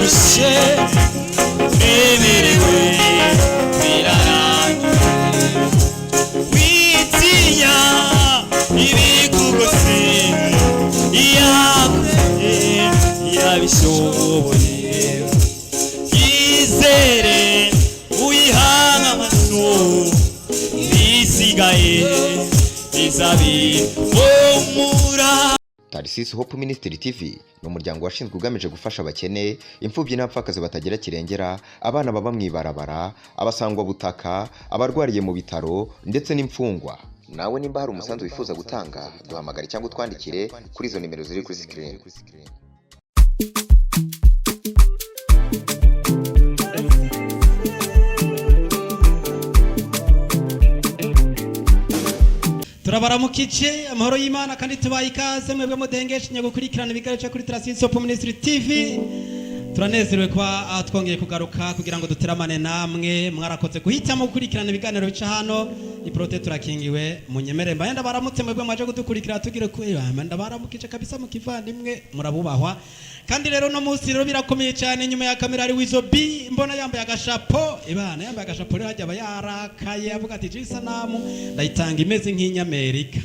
Narushe, nemerewe, birarangiye. Witinya ibikugose, iyakoze yabishoboye. Yizere, uyihange amaso, bisigaye bizabihumura. Tarisisi Hope Ministry TV ni umuryango washinzwe ugamije gufasha abakene, imfubyi n'abapfakazi batagira kirengera, abana baba mu ibarabara, abasangwabutaka, abarwariye mu bitaro ndetse n'imfungwa. Nawe nimba hari umusanzu wifuza gutanga, duhamagare cyangwa utwandikire kuri izo nimero ziri kuri screen. Turabaramukije, amahoro y'Imana, kandi tubaye ikaze mwebwe mudengeshe gukurikirana ibiganiro kuri Tarasisi Hope Ministry TV. Turanezerewe kuba twongeye kugaruka kugira ngo duteramane namwe. Mwarakoze guhitamo gukurikirana ibiganiro bica hano. Iprote turakingiwe, munyemere mbaye ndabaramutse mwebwe mwaje kudukurikira. Tugire ku ndabaramukije kabisa mu kivandimwe, murabubahwa. Kandi rero no munsi rero birakomeye cyane. Nyuma ya kamera ari Wizo B, mbona yambaye agashapo. Ibana yambaye agashapo rero hajya aba yarakaye, avuga ati: "Je isanamu ndayitanga imeze nk'inyamerika."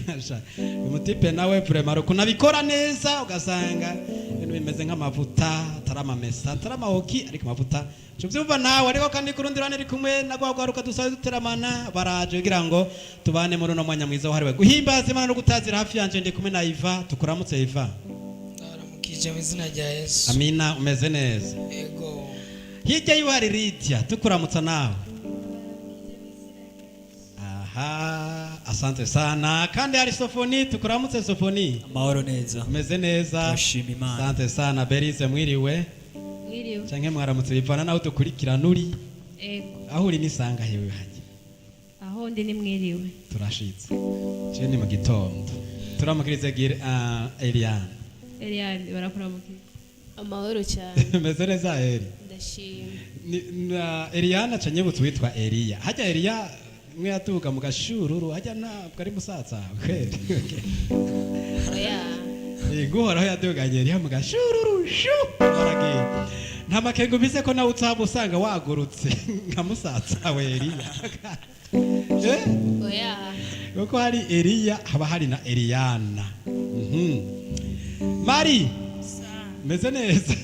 Umutipe nawe vraiment ukuntu abikora neza, ugasanga ibintu bimeze nk'amavuta, atari amamesa, atari amahoki, ariko amavuta uvyumva nawe. Ariko kandi ku rundi ruhande ari kumwe na rwa dusanzwe duteramana, baraje kugira ngo tubane muri uno mwanya mwiza wahariwe guhimbaza Imana no gutazira. Hafi yanje ndi kumwe na Iva. Tukuramutse, Iva. Ndaramukije mu izina rya Yesu. Amina, umeze neza? Ego. Hirya yiwe hari Lidia, tukuramutsa nawe. Aha, asante sana. Kandi hari Sofoni, tukuramutse, Sofoni. Amahoro neza. Umeze neza? Turashima Imana. Asante sana. Berize, mwiriwe? Mwiriwe. Canke mwaramutse, bivana naho dukurikirana uri. Ego. Aho uri nisanga hewe hajya? Aho ndi ni mwiriwe. Turashitse, je ni mu gitondo. Turamukirize Eliane. Eliane, barakuramukije. Amahoro cyane. Umeze neza, Eli? Ndashima. Na Eliana canyibutse witwa Eliya. Hajya Eliya mwe yatuga mu gashururu, hajya ntabwo ari musaza kweli? Oya. Guhoraho yaduganye Eliya mu gashururu, shu aragiye. Nta makenga ubize ko nawe uzaba usanga wagurutse nka musaza we Eliya, eh? Oya. Kuko hari Eliya, haba hari na Eliana. Mari, meze neza?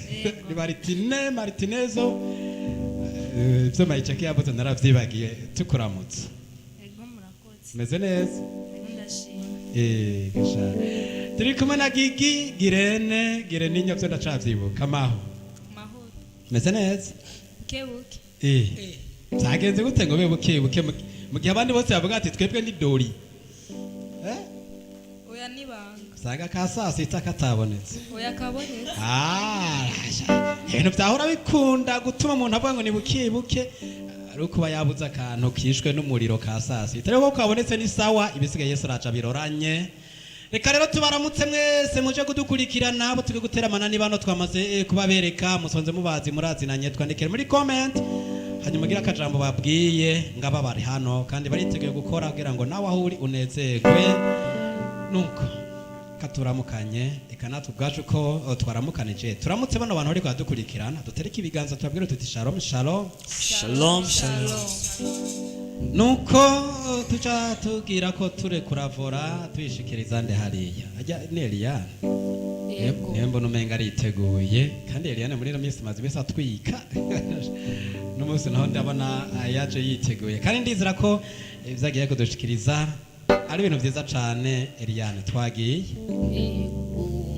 Ni Martine Martinezo. Ibyo mayiceke yavuze naravyibagiye. Tukuramutse. Ego, murakoze. Meze neza? Ego, ndashima. Gasha turi kumwe na Gigi Girene Gireninyo, byo ndacavyibuka. Amaho? Mahoro. Meze neza? Buke buke. Byagenze gute ngo be buke buke mu gihe abandi bose bavuga ati: "Twebwe ni dori"? Oya, nibanga. Usanga ka saa sita katabonetse. Oya, kabonetse. Ah, ibintu byahora bikunda gutuma umuntu avuga ngo ni buke buke ari ukuba yabuze akantu kishwe n'umuriro ka saa sita, ariko ko kabonetse ni sawa, ibisigaye Yesu araca biroranye. Reka rero tubaramutse mwese muje kudukurikirana, abo turi guteramana ni bano twamaze kubabereka, musonze mubazi, murazinanye. Twandikire muri comment, hanyuma ugira akajambo babwiye. Ngaba bari hano kandi bariteguye gukora kugira ngo nawe aho uri unezerwe. Nuko katuramukanye, eka natwe ubwacu ko twaramukanije. Turamutse bano bantu bariko baradukurikirana, dutereke ibiganza, tubabwire tuti: "Shalom, shalom." Shalom, shalom. Nuko tuca tubwira ko ture kuravora tuyishikiriza nde hariya ajya ni Eliane. Yego. Niyo mbona umenga ariteguye. Kandi Eliane muri ino minsi maze iminsi atwika, n'umunsi naho ndabona yaje yiteguye, kandi ndizera ko ibyo agiye kudushikiriza ari ibintu byiza cane. Eliane, twagiye. Yego.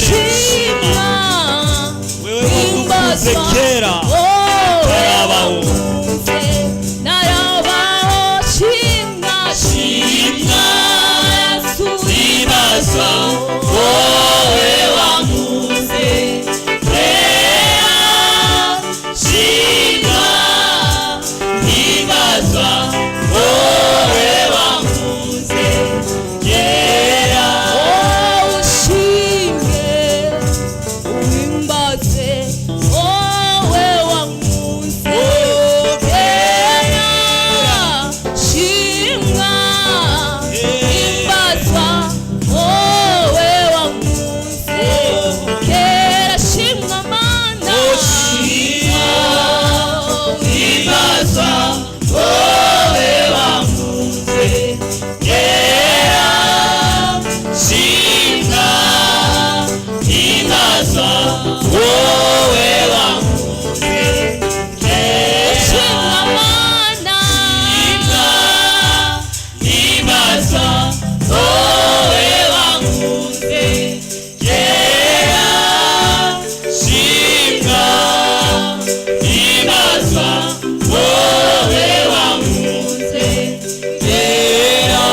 Shimwa Wewe wadukunze kera Narabaho. Narabaho. Narabaho. Shimwa. Shimwa. Yesu Himbazwa, wowe wankunze kera. Shimwa. Himbazwa, wowe wankunze kera. Oh, ushimwe, uhimbaze, wowe wankunze kera. Shimwa, himbazwa, wowe wankunze kera. Shimwa Mana, Himbazwa, wowe wankunze kera. Shimwa, himbazwa, wowe wankunze kera. Shimwa Mana, Himbazwa, wowe wankunze kera. Shimwa, himbazwa, wowe wankunze kera.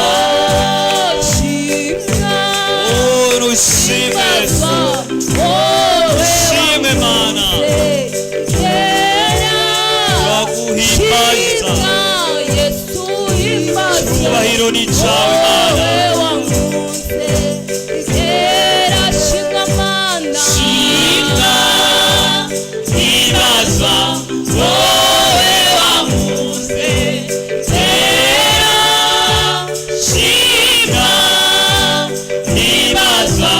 Shimwa. Oh, ushime Yesu, ushime Mana, turaguhimbaza, icyubahiro ni cyawe Mana. Shimwa, himbazwa, wowe wankunze kera. Shimwa, himbazwa,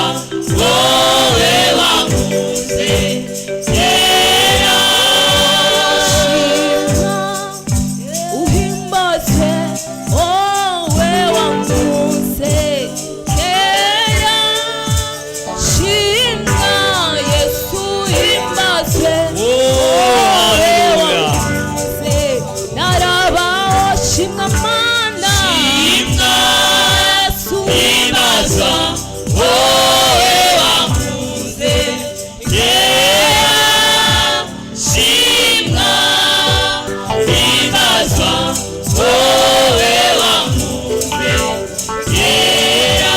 wowe wankunze kera. Uhimbaze wowe wankunze kera. Shimwa Yesu, himbazwe. Oh, haleluya. Narabaho, shimwa Mana. Shimwa, Yesu, himbazwa, wowe wankunze kera. Shimwa, himbazwa, wowe wankunze kera.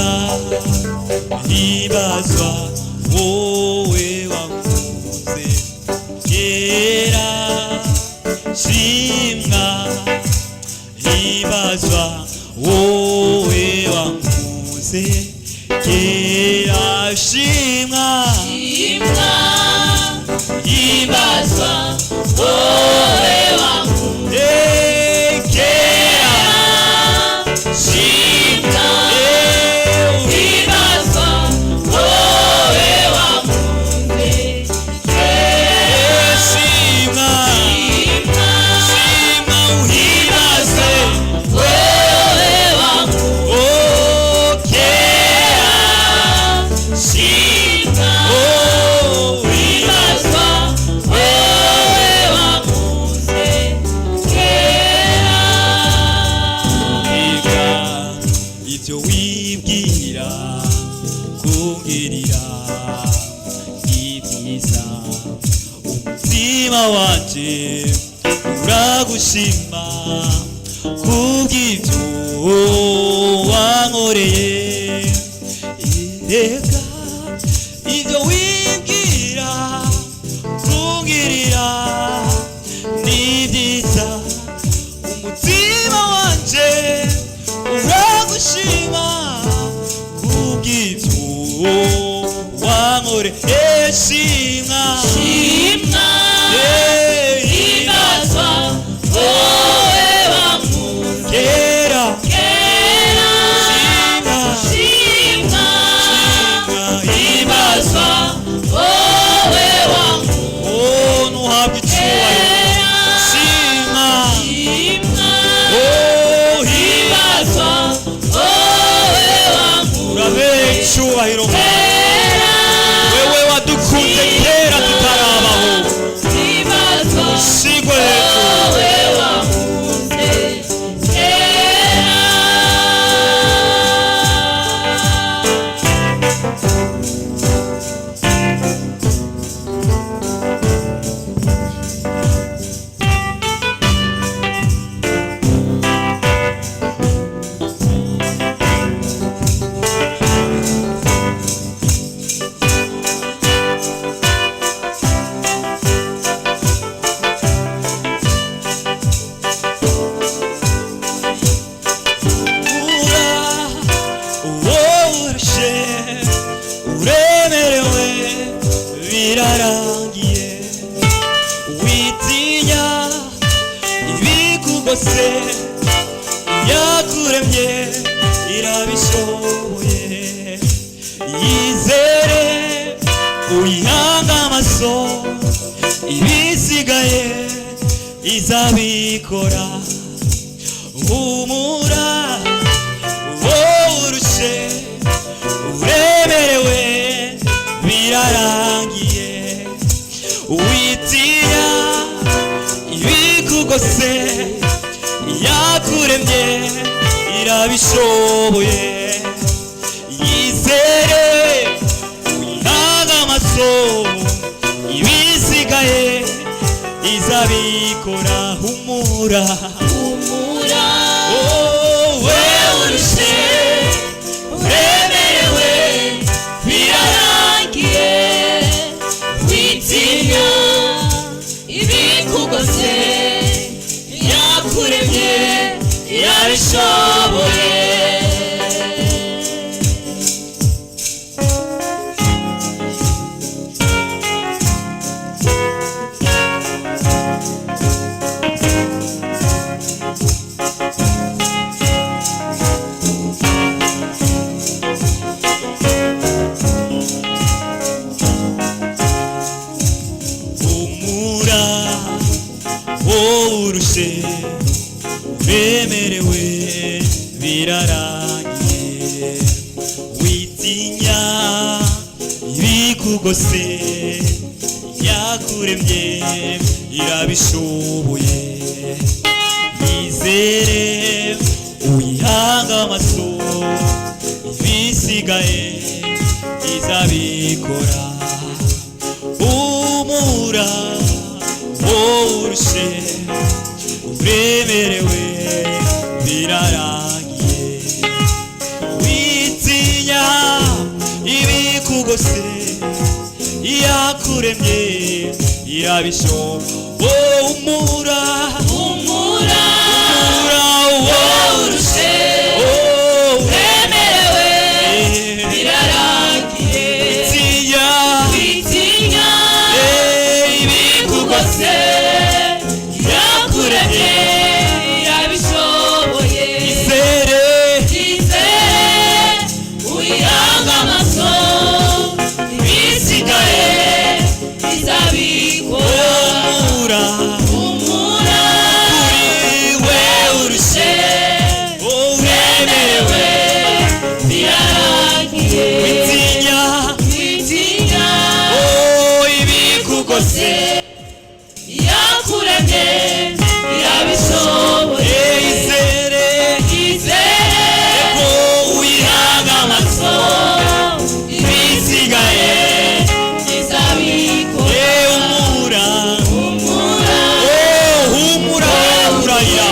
Shimwa, himbazwa, wowe wankunze kera. Shimwa, himbazwa, wowe wankunze kera. Shimwa, himbazwa, wowe wankunze kera. Shimwa, himbazwa, wowe wankunze kera. Shimwa, shimwa, uhimbaze, wowe wankunze oh, kera. Shimwa, Oh, himbazwa, wowe wankunze kera. Ega ibyo wibwira kungirira ni byiza, umutima wanje uragushima kubw'ibyo wankoreye. Reka ibyo wibwira kungirira ni byiza, umutima wanje uragushima kubw'ibyo wankore. Shimwa, Shimwa, himbazwa, wowe wankunze kera. kera. Shimwa, Shimwa, shimwa, himbazwa, wowe wankunze oh, ntuhabwe icyubahiro. kera. Shimwa, Shimwa, oh, icyubahiro. Wewe wadukunze kera tutarabaho, Himbazwa ushigwe hejuru. wowe wankunze kera. Ura woroshe, uremerewe, birarangiye. Witinya ibikugose, yakuremye irabishoboye. Yizere, uyihange amaso, ibisigaye izabikora. Humura, worushe, uremerewe, birarangiye. Witinya ibikugose, yakuremye irabishoboye. Yizere, uyihange amaso, ibisigaye izabikora. Humura. Humura wowe urushe, uremerewe, birarangiye. Witinya ibikugose, yakuremye irabishoboye. Humura, worushe, uremerewe, birarangiye. Witinya ibikugose, yakuremye irabishoboye. Yizere, uyihange amaso, ibisigaye izabikora. Humura, worushe, uremerewe, birarangiye. Witinya ibikugose, yakuremye irabishoboye. Humura. Humura humura urushe, uremerewe, birarangiye. Witinya Witinya ibikugose, ibikugose, yakuremye irabishoboye. Izere. Izere, uyihange amaso, ibisigaye izabikora. Humura. Humura kuri we urushe, uremerewe, birarangiye. Witinya Witinya oh ibikugose, yakuremye irabishoboye. Izere. Izere, ko uyihange amaso, ibisigaye izabikora. Humura. Humura oh humura, urarira,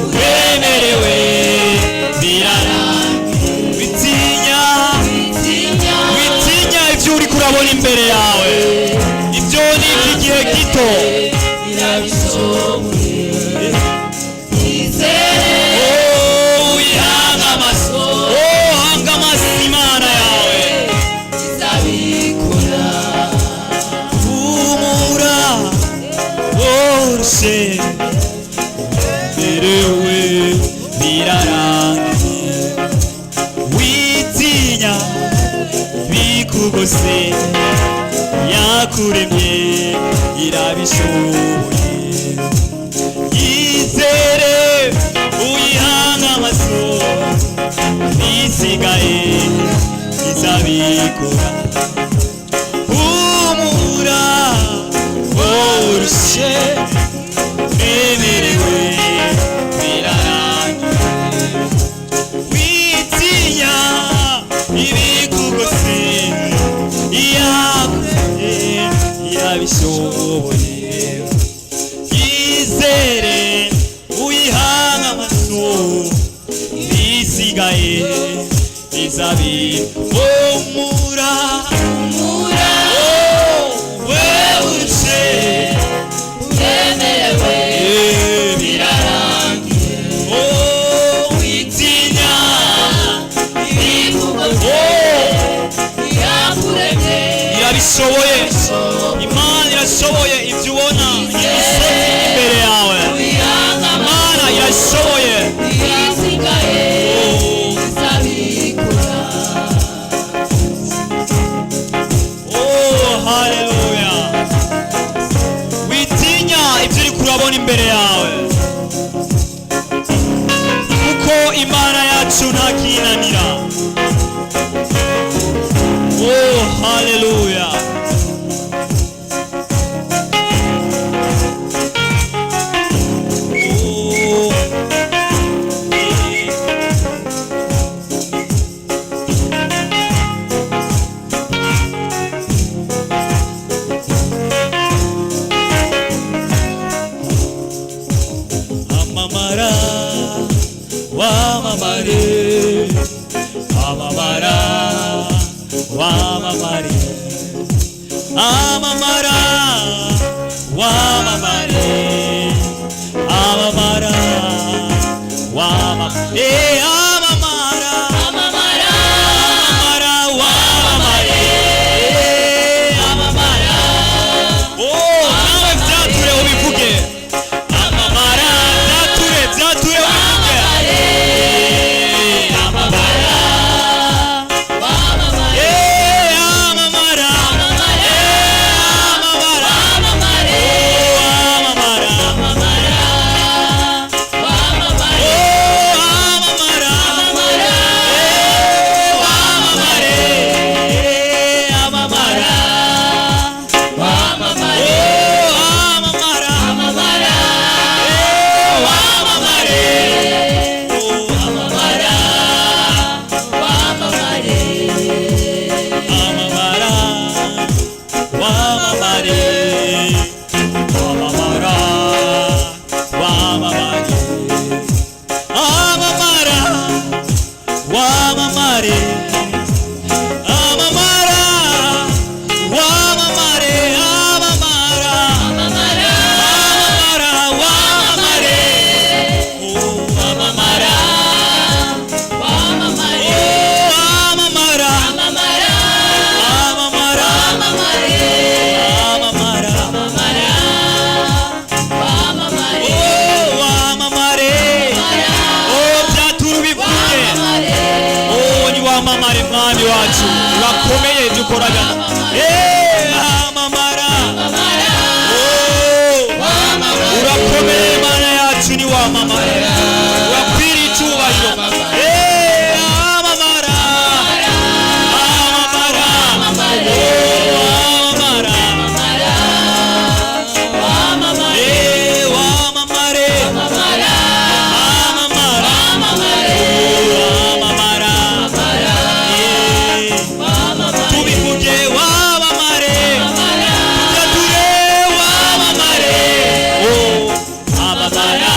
uremerewe, birarangiye. Witinya. Witinya Witinya ibyo uri kurabona imbere yawe, ibyo ni iby'igihe gito. Irabishoboye. Izere. Oh, uyihange amaso, oh hanga amaso Imana yawe. Izabikora. Humura, worushe, uremerewe, birarangiye. Witinya bikugose, yakuremye irabishoboye. Yizere, uyihange amaso, isigaye. Izabikora. Humura worushe, bemerewe, birarangiye. Witinya ibikugose, iyaguye irabishoboye. Yizere, uyihanga amaso, bisigaye bizabi. Humura, Humura, weurushe, uremerewe, birarangiye. Oh, witinya ibikugose, iyakuremye, irabishoboye. Imana irashoboye ibyo ubona imisozi imbere yawe. uyihanga Imana amaso, irashoboye. ibisigaye izabikora. Oh, haleluya. Witinya ibyo uri kurabona imbere yawe, kuko Imana yacu ntakinanira. Oh, haleluya. Oh. Amamara, wamamare, amamara, wamamare, amamara, wamamare, amamara, wamamare, amamara, Amamara, amamara, wamamare, amamara, Oh, nawe byature ubivuge. Amamara, byature, byature ubivuge. amamara, wamamare, Eh, amamara, amamara, amamara, wamamare, oh, amamara, amamara, wamamare, oh, amamara, amamara, eh, wamamare, eh, amamara, wamamare, oh, amamara, amamara, eh, wamamare, oh, amamara, wamamare, amamara, wamamare, amamara, wamamare, amamara, wamamare, amamara, wamamare, amamara, amamara, amamara, wamamare, oh, amamara, wamamare, oh, amamara, amamara, amamara, wamamare, amamara. amamara, wamamare, Oh, wamamare. Oh, byatura ubivuge. wamamare, Oh, ni wamamare mwami wacu, urakomeye ibyo ukoraga. Eh, amamara. amamara, Oh, wamamare, urakomeye Mana yacu, ni wamamare, urakwiriye icyubahiro. Eh, amamara, amamara, oh, amamara. wamamare, Eh, wamamare, amamara, amamara, wamamare, oh, amamara. Eh, wamamare, tubivuge wamamare, tujature wamamare, oh, amamara.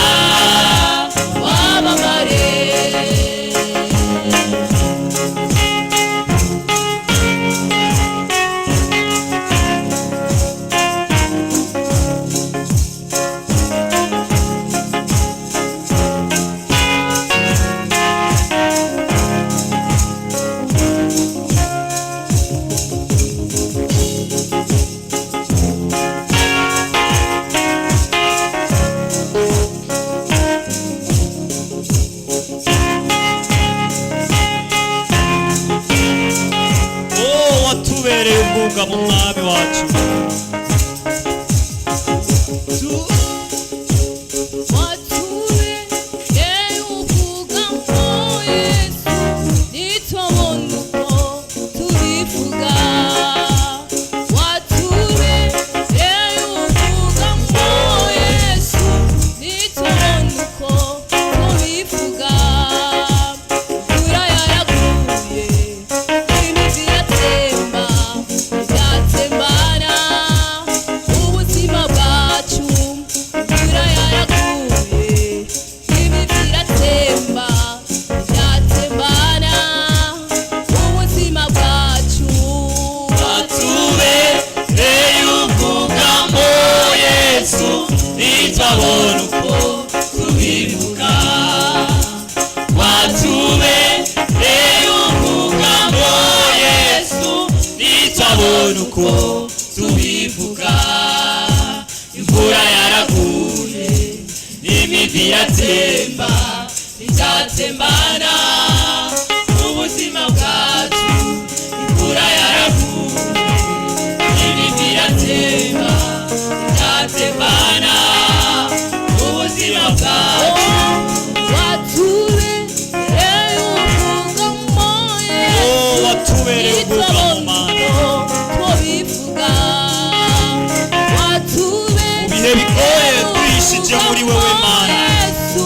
wamamare. Oh, watubereye ubwugamo mwami wacu. Watubereye ubwugamo Yesu, nitwabona uko turi. biratemba ibyatembana ubuzima bwacu. Imvura yaraguye, ibi biratemba ibyatembana ubuzima bwacu. Watubereye ubwugamo. Oh, watubereye ubwugamo Mana. Twobivuga. Mu bihe bigoye twishije muri wewe Mana. Yesu,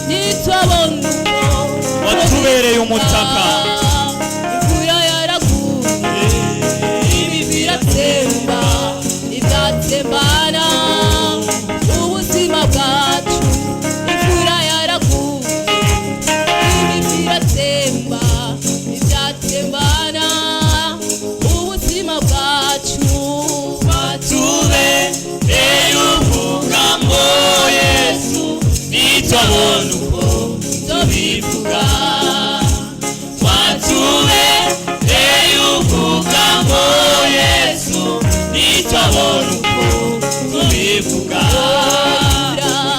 nitwabona uko Watubereye umutaka. Imvura yaraguye, ibi biratemba ibyatembana ubuzima bwacu. Imvura yaraguye, ibi biratemba ibyatembana ubuzima bwacu. Tubereye ubwugamo Yesu, nitwabona uko tubivuga. Watubereye ubwugamo Yesu, nitwabona uko tubivuga.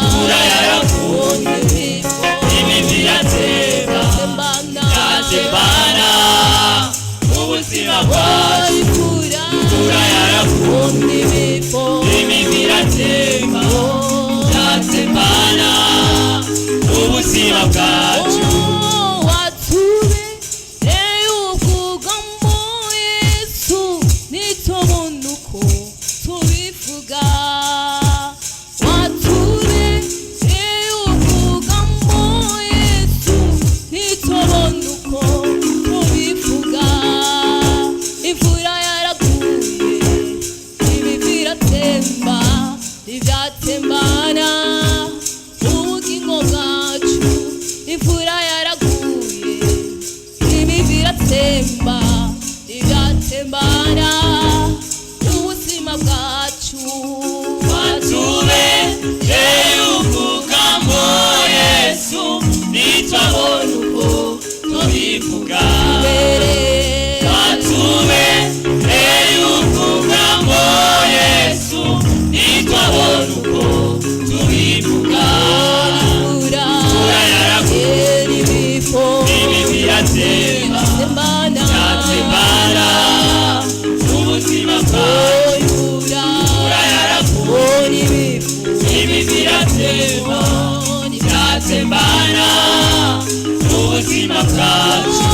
Imvura yaraguye, ibi biratemba byatembana ubuzima bwacu. Imvura yaraguye, ibi biratemba byatembana ubuzima bwacu. Watubereye ubwugamo Yesu, nitubona uko tubivuga. Watubereye ubwugamo Yesu, nitubona uko tubivuga. Imvura yaraguye, ibi biratemba ibyatembana ubugingo bwacu. Imvura yaraguye, ibi biratemba ibyatembana ubuzima bwacu. Watubereye ubwugamo Yesu, nitwabona uko tubivuga. Watubereye ubwugamo Yesu, nitwabona uko tubivuga. Imvura Imvura yaraguye, ibi biratemba byatembana ubuzima bwacu. Imvura yaraguye, ibi biratemba byatembana ubuzima bwacu.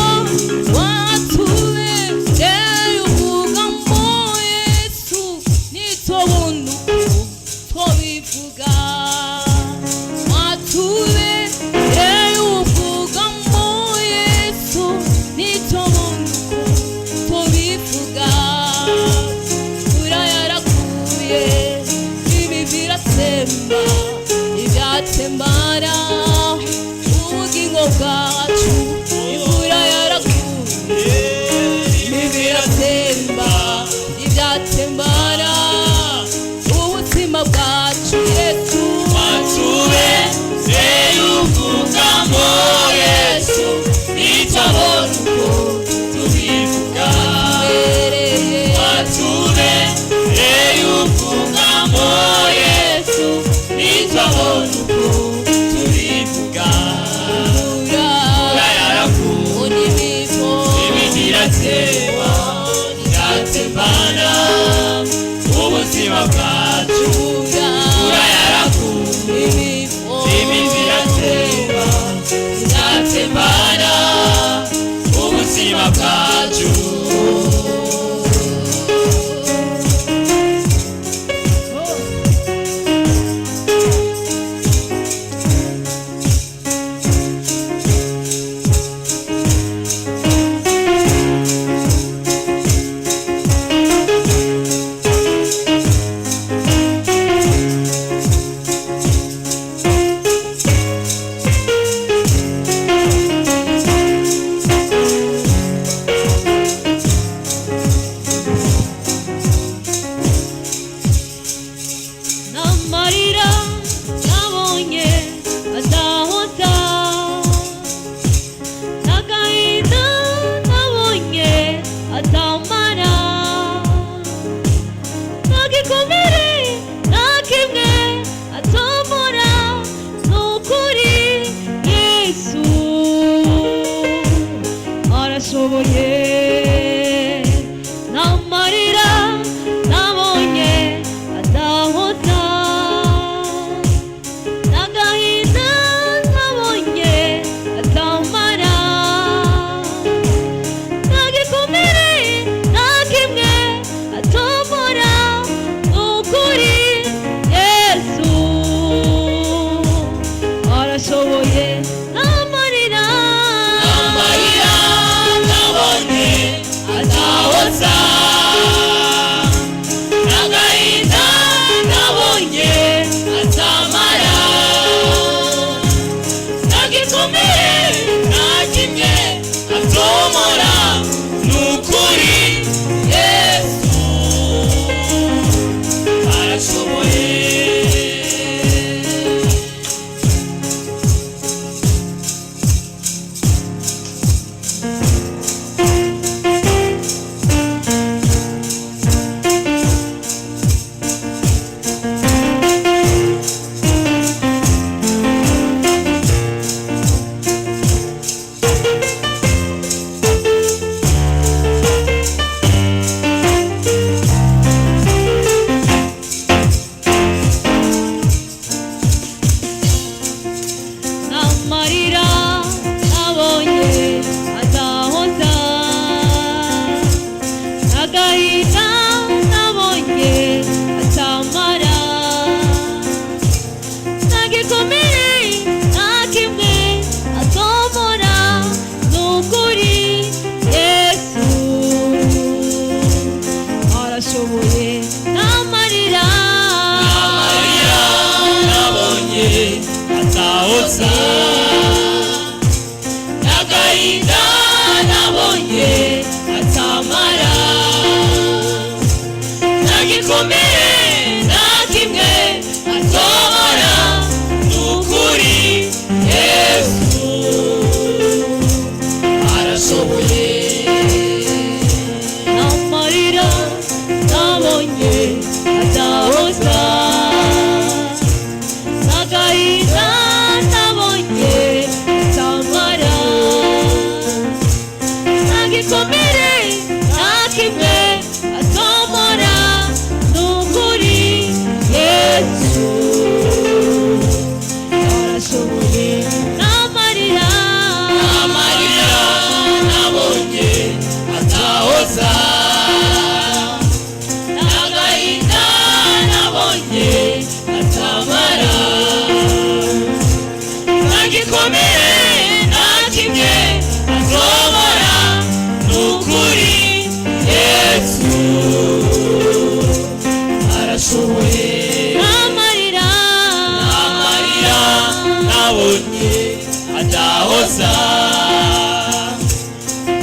atahoza,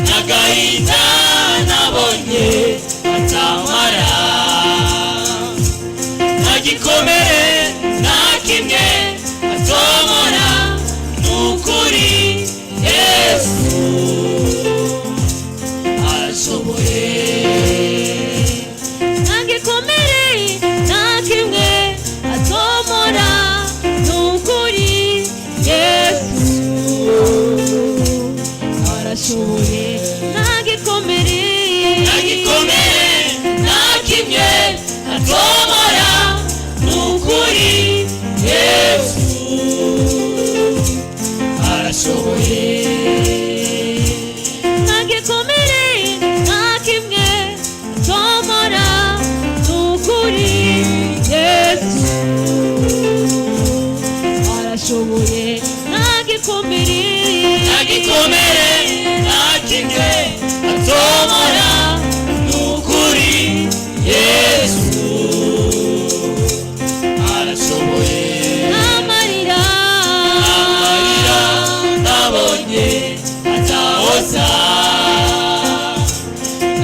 n'agahinda nabonye atamara, nta gikomere nta kimwe atomora, n'ukuri Yesu arashoboye. Nta gikomere nta kimwe atomora, n'ukuri Yesu arashoboye. Nta gikomere, nta gikomere nta kimwe atomora, n'ukuri Yesu arashoboye. Nta gikomere nta kimwe atomora, n'ukuri Yesu arashoboye. Nta gikomere, nta gikomere nta kimwe atomora, n'ukuri Yesu arashoboye. Amarira, amarira nabonye atahoza,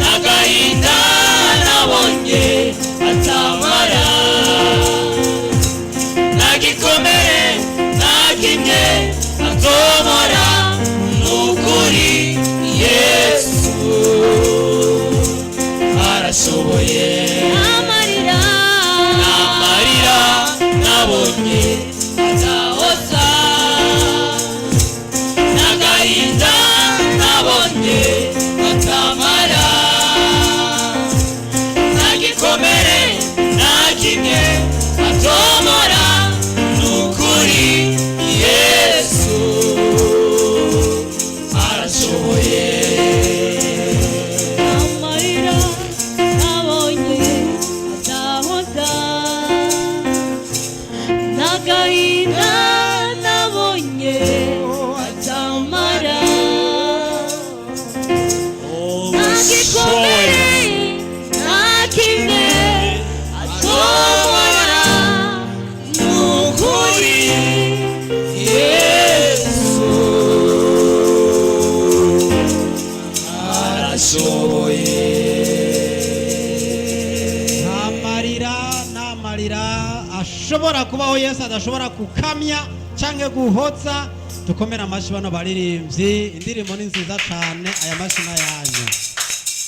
n'agahinda nabonye atamara, nta gikomere nta kimwe atomora, n'ukuri Yesu arashoboye. Amarira, amarira nabonye atahoza, n'agahinda nabonye atamara, nta gikomere nta kimwe atomora, n'ukuri Yesu arashoboye. Amarira nabonye atahoza, n'agahinda nabonye atamara, nta gikomere nta kimwe atomora, n'ukuri Yesu arashoboye. Nta marira n'amarira ashobora kubaho Yesu adashobora gukamya cyangwa guhotsa. Dukomere amashyi bano baririmbyi, indirimbo ni nziza cyane. Aya mashyi n'ayanyu,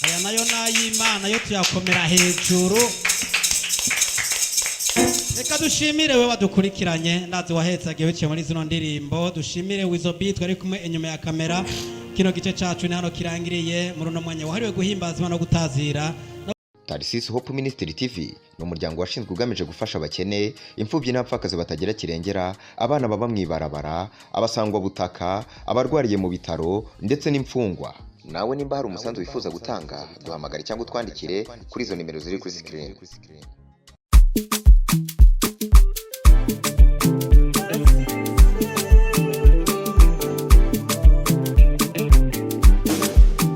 aya nayo ni ay'Imana yo tuyakomera hejuru. Reka dushimire we wadukurikiranye, ndazi wahetsagiye biciye muri zino ndirimbo. Dushimire Wizobi twari kumwe inyuma ya kamera. Kino gice cacu ni hano kirangiriye muri uno mwanya wahariwe guhimbaza Imana no gutazira. Tarisisi Hope Ministry TV ni umuryango washinzwe ugamije gufasha abakene, imfubyi n'abapfakazi batagira kirengera, abana baba mu ibarabara, abasangwabutaka, abarwariye mu bitaro ndetse n'imfungwa. Nawe nimba hari umusanzu wifuza gutanga, duhamagare cyangwa utwandikire kuri izo nimero ziri kuri screen.